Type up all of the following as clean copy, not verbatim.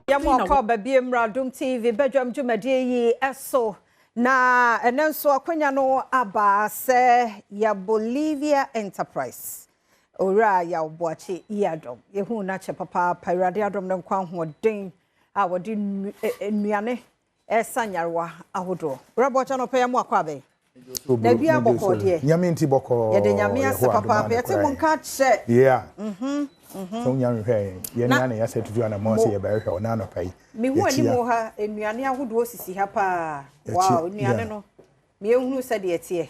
Yɛma akwaaba bio mmra Adom TV badwam dwumadie yi so. Na ɛnɛ nso akwanya no aba sɛ Yabolivia Enterprise. Owura Yaw Boakye Yiadom. Yɛhuu no akyɛ papaapa. Awurade adom ne nkwa ahoɔden a wɔde nnuane ɛsa nyarewa ahodoɔ. Owura Boakye anɔpa yi mo akwaaba yi. Na bia bɔkɔɔ deɛ. Nyame nti bɔkɔɔ. Yɛde Nyame ase papaapa. Yɛte mo nka kyɛ. Yeah. Sɛ wonya nhwɛ yɛn, yɛn ne ana yɛasɛ tutu anamɔ sɛ yɛbɛhwehwɛ wo na anɔpa yi. Mehu anim wɔ ha, nnuane ahodoɔ sisi ha paa. Wow, nnuane no. Meɛhunu sɛdeɛ ɛteɛ.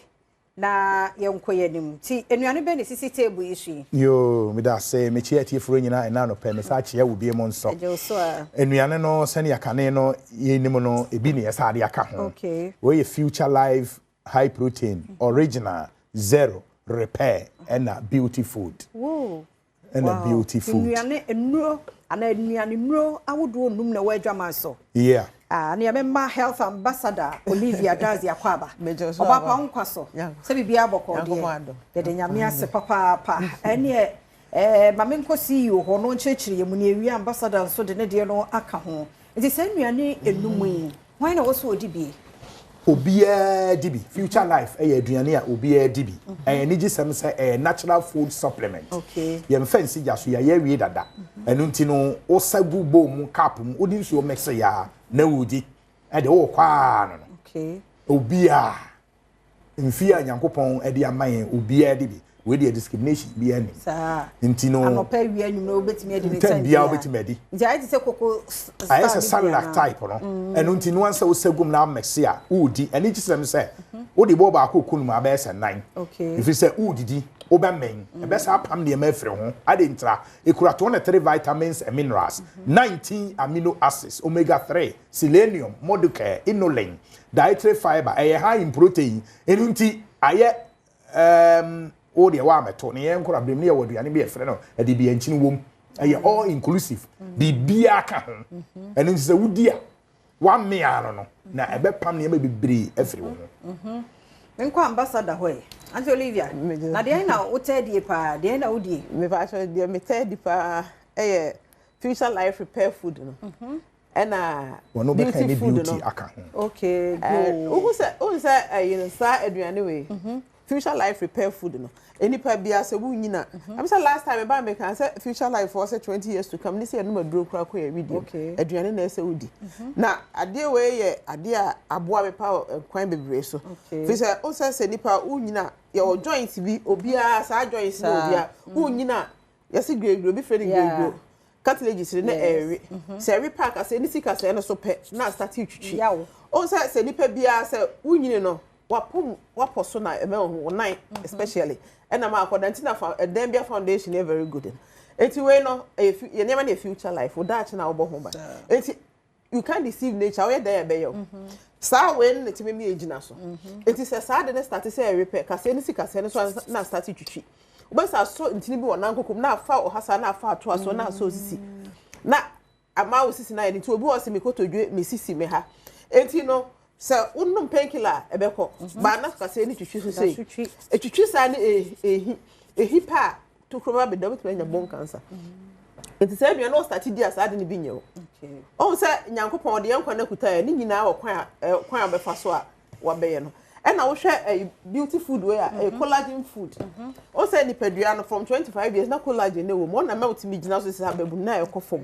Na yɛnkɔ yɛn anim. Nti nnuane bɛn na ɛsisi table yi so yi? Yoo, meda ase. Mekyia atiefoɔ nyinaa ɛna anɔpa yi. Mesan akyia wo bio nso. Ɛgye wo so a. Nnuane no sɛnea kane no yɛnim no, ebi na yɛsan de aka ho. Okay. Wei yɛ Future Life High Protein, Original, Zero, Repair, ɛna Beauty Food. Woo. Ɛna Beauty Food. Nnuane nnuro anaa nnuane nnuro ahodoɔ nnum na ɛwɔ adwaman so. Yeah. Ah, nea mema Health Ambassador Olivia Dadzie Akwaaba. Ɔba pa wo nkwa so. Sɛ biribiara bɔkɔɔ deɛ. Yɛde Nyame ase papaapa. Ɛneɛ eh, ma menkɔ CEO hɔ na ɔnkyerɛkyerɛ yɛn mu na yɛwie Ambassador nso de ne deɛ no aka ho. Nti saa nnuane nnum yi, hwan na ɛwɔ sɛ ɔdi bi? Obiara di bi. Future Life yɛ aduane a obiara di bi. Ɛyɛ anigyesɛm sɛ ɛyɛ natural food supplement. Yɛmfa nsi gya so, yɛayɛ awie dada. Ɛno nti no, wosa gu bowl mu, cup mu, wode nsuo mix yɛ a, na wodi. Ɛde wokɔ ara no no. Obiara. Mfie a Nyankopɔn de ama yɛn, obiara di bi. Wei deɛ discrimination biara nnim. Saa. Nti no. Anɔpa, awia, anwummerɛ wobɛtumi adi ne time time biara wobɛtumi adi. Nti ayɛ te sɛ koko style Ayɛ sɛ Cerelac type no. Ɛno nti no ansa wosa gum na amɛse a woredi. Ɛno nti sɛ sɛ wode bɔɔ baako kɔ no mu abɛyɛ sɛ nan. Ɛfiri sɛ woredidi, wobɛmɛn. Ɛbɛsa apam nneɛma afiri ho. Ade ntira, ɛkura 23 vitamins and minerals, 19 amino acids, omega 3, selenium, modicare, inulin, dietary fiber, ɛyɛ high in protein. Ɛno nti ayɛ um, wo deɛ woamɛto ne yɛn nkora berem ne yɛwɔ aduane bi yɛfrɛ no ɛde bi nkyene wom. Ɛyɛ all inclusive, biribiara ka ho. Ɛno nti sɛ wodi a wammea no no na ɛbɛpam nneɛma bebree afiri wo ho. Menkɔ Ambassador hɔ ɛ. Auntie Olivia, na deɛn na wotɛ die paa? Deɛn na wodie? Mepakyɛ deɛ metɛ di paa ɛyɛ Future Life Repair Food no. Ɛna Wɔn bɛka beauty ne food beauty no. aka ho. Okay, go. Wohu sɛ wohu sɛ ɛyi no saa aduane wei. Future Life Repair Food no. Nipa bia sɛ wonyina. Ɛm sɛ last time ɛbaa meka sɛ Future Life wɔ sɛ 20 years to come ne sɛ yɛnom aduro koraa kɔ yɛ video. Aduane na ɛsɛ wodi. Na adeɛ wei yɛ adeɛ a aboa me pa wɔ kwan bebree so. Fi sɛ wo sɛ sɛ nipa wonyina yɛwɔ joints bi obiara saa joints no obiara wonyina yɛsi gregro bi frɛ no gregro cartilages no na ɛrewe sɛ ɛwe pack asɛ ne sika sɛ ɛno so pɛ na start twitwi. Wo sɛ sɛ nipa biara sɛ wonyini no wapom wapɔ so na ɛmɛ wo nan especially ɛna ma akɔda nti na fa ɛdan bia foundation yɛ very good. Enti wei no ɛyɛ yɛ nneɛma na future life wo daakye na wobɔ ho ba. Enti you can't deceive nature woyɛ dan ɛbɛyɛ wo. Saa wei no na ɛtumi mi egyina so. Enti sɛ saa de ne start sɛ ɛwe pɛ kaseɛ ne si kaseɛ no so na start twitwi. Wobɛsa so ntini bi wɔ nan kokom na afa ɔha na afa ato aso na aso sisi. Na ama wo sisi na yɛ nti obi wɔ sɛ mekotodwe me sisi me ha. Enti no sɛ wonom painkiller a ɛbɛkɔ ba na kaseɛ ne twitwi so sei. Etwitwi saa ne ehi ehi pa a tokuro ba bɛda wobɛtumi anya bone cancer. Nti sɛ aduane wɔ start di a saa de ne bi nyɛ wo. Ɔhu sɛ Nyankopɔn ɔde yɛn nkwa no akuta yɛ ne nyinaa wɔ kwan a kwan a bɛfa so a wabɛyɛ no. Ɛna wohwɛ beauty food wei a ɛyɛ collagen food. Ɔhu sɛ nipadua no from 25 years na collagen ne wɔ mu ɔna ma wotumi gyina so sɛ abɛbu na ɛkɔ fam.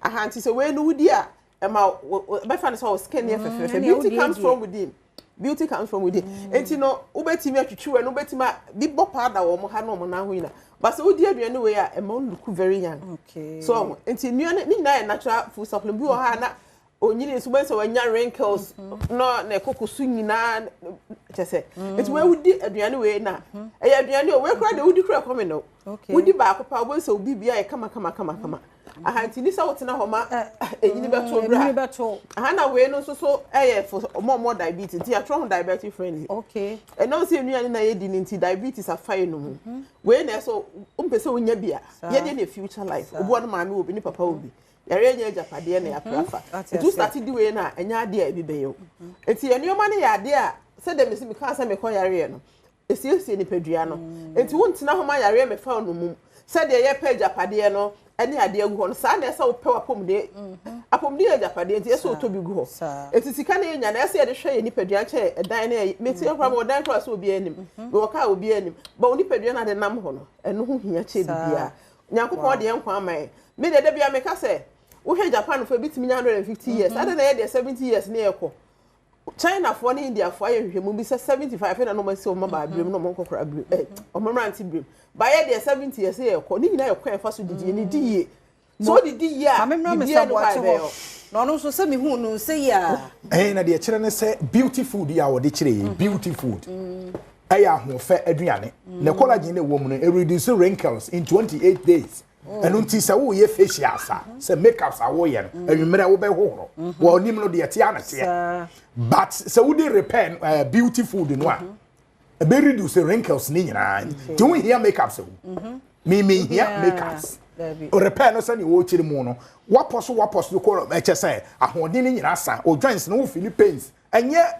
Aha nti sɛ wei no wodi a ɛma bɛfa no sɛ wo skin yɛ fɛfɛɛfɛ. Beauty comes from within. Beauty comes from within. Enti no wobɛtumi atwitwi wɛ no wobɛtumi a bi bɔ powder wɔ mo ha na ɔmo nan ho nyina. But sɛ wodi aduane wei a ɛma wo look very young. So nti nnuane ne nyinaa yɛ natural food supplement. Bi wɔ ha na onyini nso bɛn sɛ wanya wrinkles na ne koko so nyinaa kyɛ sɛ. Nti wei wodi aduane wei na ɛyɛ aduane o wei koraa deɛ wodi koraa kɔmi no. Wodi baako pa wobɛn sɛ obi bi ayɛ kama kama kama kama. Aha nti ni sɛ wotena hɔ ma enyini bɛto bra. Aha na wei no nso so ɛyɛ for ɔmo ɔmo diabetes nti yɛatwerɛ ho diabetes friendly. Ɛnam sɛ nnuane na yɛdi no nti diabetes afa yɛ no mu. Wei na ɛsɛ wompɛ sɛ wonya bi a yɛdeɛ ne future life. Obi wɔ no maame wɔ bi ne papa wɔ bi. Yɛreyɛ nyɛ agyapadeɛ na yɛapra fa. Nti wo start di wei no a ɛnyɛ adeɛ a ebi bɛyɛ wo. Nti yɛ nneɛma no yɛ adeɛ a sɛdeɛ mesi mekaa sɛ mekɔ yareɛ no esiesie nipadua no. Nti wontena hɔ ma yareɛ mɛfa wo no mum. Sɛdeɛ yɛpɛ agyapadeɛ no ne adeɛ agu hɔ no, saa na ɛsɛ sɛ wopɛ w'apɔmuden. Apɔmuden yɛ agyapadeɛ nti ɛsɛ sɛ wotɔ bi gu hɔ. Eti sika no yɛnya no, ɛsɛ sɛ yɛde hwɛ yɛn nipadua nkyɛn ɛdan no yɛ. Mete koraa mewɔ dan koraa sɛ obiara anim. Mewɔ kaa obiara anim. But wo nipadua no ade nam hɔ no, ɛno ho hia kyɛn biribiara. Nyankopɔn de yɛn nkwa ama yɛn. Me deɛ da biara meka sɛ, wohwɛ Japanfoɔ ebi tumi nya 150 years, adɛn na yɛ deɛ 70 years ne yɛkɔ? Chinafoɔ ne Indiafoɔ ayɛ nhwehwɛmu bi sɛ 75 na wɔn asi wɔn mmabaa berem na wɔn nkɔkora berem ɛ wɔn mmerante berem. Bayɛ deɛ 70 yɛ sɛ yɛkɔ ne nyinaa yɛ kwan ɛfa so didi yɛ ne di yie. Sɛ wodidi yie a Maame mmra biribiara Mr. ni hɔ a Boakye ɛbɛyɛ hɔ hɔ. na ɔno nso sɛ mehu no sɛ yi a. Ɛn na deɛ kyerɛ ne sɛ beauty food yi a wɔde kyerɛ yi beauty food ɛyɛ ahoɔfɛ aduane na collagen na ɛwɔ mu no ɛreduce wrinkles in 28 days. Ɛno nti sɛ woyɛ facials a sɛ makeups a woyɛ no anwummerɛ wobɛhohoro wɔ anim no deɛ teɛ na teɛ, but sɛ wode repair beauty food no a, ɛbɛ reduce wrinkles ne nyinaa nti wohia makeups o, me hia makeups repair no. Sɛnea wɔrekyerɛ mu no, wapɔ so kɔ ɛkyɛ sɛ ahoɔden no nyinaa sa o joints no, wo feel pains, ɛnyɛ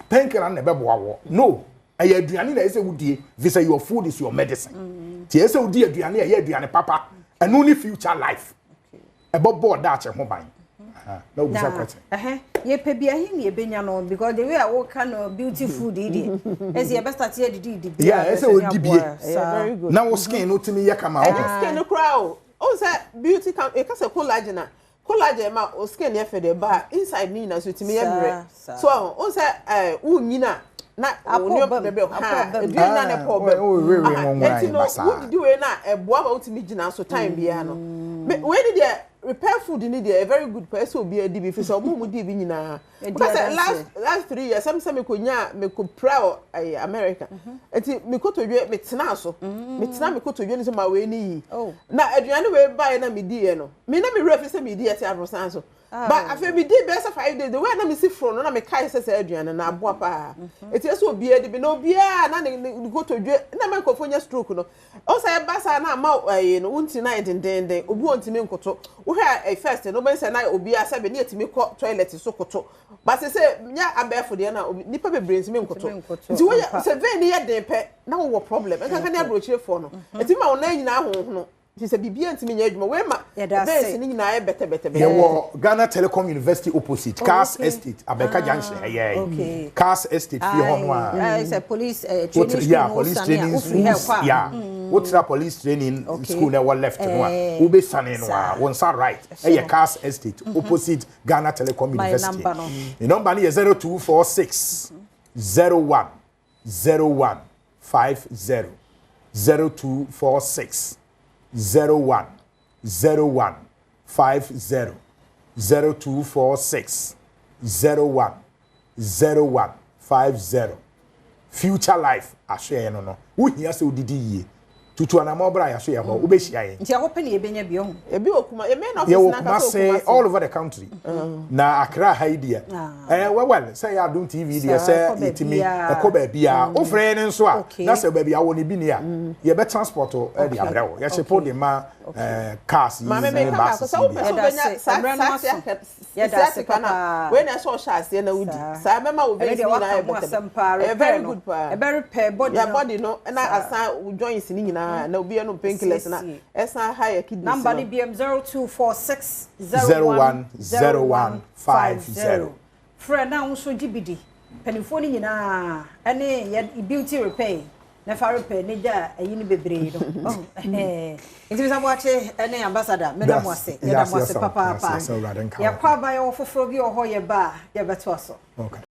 painkiller na ɛbɛboa wɔ no, ɛyɛ aduane na ɛsɛ wodie fi sɛ your food is your medicine. Nti ɛsɛ wodi aduane a ɛyɛ aduane papa, ɛno ne future life ɛbɔ bɔɔl daakye ho ban na obisa question. Yɛpɛ bi ahe ne yɛbɛnya no? Because the way a woka no, beauty food yi deɛ, ɛsɛ yɛbɛstart yɛdidi di bi. Yeah, ɛsɛ wodi bie na wo skin no tumi yɛ kama. Ɛnyɛ skin no koraa o. O sɛ beauty kan ɛka sɛ collagen a, collagen ma o skin yɛ fɛ de ba inside ne nyinaa so tumi yɛ mmerɛ so. O sɛ wonyina na nneɛma bebree ha aduane na ne pɔ bɛm eti no wodidi wei na ɛboa ma wotumi gyina so time biara no. Wei ni deɛ, repair food ni deɛ, very good pɛ sɛ obi adi bi fi sɛ ɔmo mu di bi nyinaa. Because last 3 years sɛm sɛ mekɔ nya mekɔ pira wɔ ɛyɛ America, eti mekɔ todwe, metena so, metena mekɔ todwe ne so ma wei ni yi na aduane wei ba yɛ na me di yɛ no, me na me wura fi sɛ me di yɛ te aborosan so, but afei mi di bɛyɛ sɛ 5 days, the way na mi si foro no na mi kae sɛ aduane na aboa paa. Eti ɛsɛ obiara di bi na obiara na ne kotodwe na mɛ nkɔfo nya stroke no. Ɔsɛ ɛba saa na ama ɛyɛ no wuntini na yɛ dendenden, obi wɔ ntumi nkoto. Wohwɛ ɛ first no, wobɛn sɛ na obiara sɛbi ne yɛtumi kɔ toilet so koto, but sɛ nya abɛɛfo deɛ na obi nipa bebree ntumi nkoto. Nti woyɛ sɛ vein yɛ den pɛ na wowɔ problem nkankan ne aburokyerefoɔ no, eti ma wɔn nan nyinaa ahohono nti sɛ biribiara ntumi nyɛ adwuma. Wei ma veins ne nyinaa yɛ bɛtɛbɛtɛ. Yɛwɔ Ghana Telecom University opposite, Cars Estate, Abɛka junction, ɛyɛ Cars Estate fie hɔ no a. Sɛ police training school. Yeah, police training school, yeah. Wotra police training school na ɛwɔ left no a, wobɛsane no a, wo nsa right ɛyɛ Cars Estate opposite Ghana Telecom University. Ne number no yɛ 0246 01 01 50, 0246 01 01 50, 0246 01 01 50. Future Life ahwɛ no, wohia sɛ wodidi yie, tutu anamɔ bra yɛaso yɛ hɔ, wobɛhyia yɛn. Nti ɛhɔ pɛ ne yɛbɛnya bi ɔho? Ebi wɔ Kuma, yɛ main office. Yɛwɔ Kumase, all over the country. Na Accra ha yi deɛ, well, sɛ yɛ Adom TV deɛ, sɛ yɛtumi ɛkɔ baabiara. Wofrɛ yɛn nso a, na sɛ baabi awɔ ne bi ni a, yɛbɛ transport ɛde abrɛ wo. Yɛhyepo de ma cars yi ne buses yi bi. Yɛda sciatica na wei na ɛsɛ ɔhyɛ aseɛ na wodi saa bɛma wo veins nyinaa yɛ bɛtɛ. Ɛyɛ very good paa. Ɛbɛ repair body no. Body no na asan joints ni nyinaa na obi ɛno painkillers na ɛsan ha yɛ kidneys. Number ni bm 0246 01 01 50. Frɛ na nso gye bi di. Mpanimfoɔ no nyinaa ɛne yɛ beauty repair na fa repair ne gya ɛyi no bebree no. Nti Mr. Boakye ɛne ambassador, meda mo ase, yɛda mo ase papaapa. Yɛkɔ aba, yɛwɔ foforɔ bi wɔ hɔ, yɛba a yɛbɛtoa so. Okay.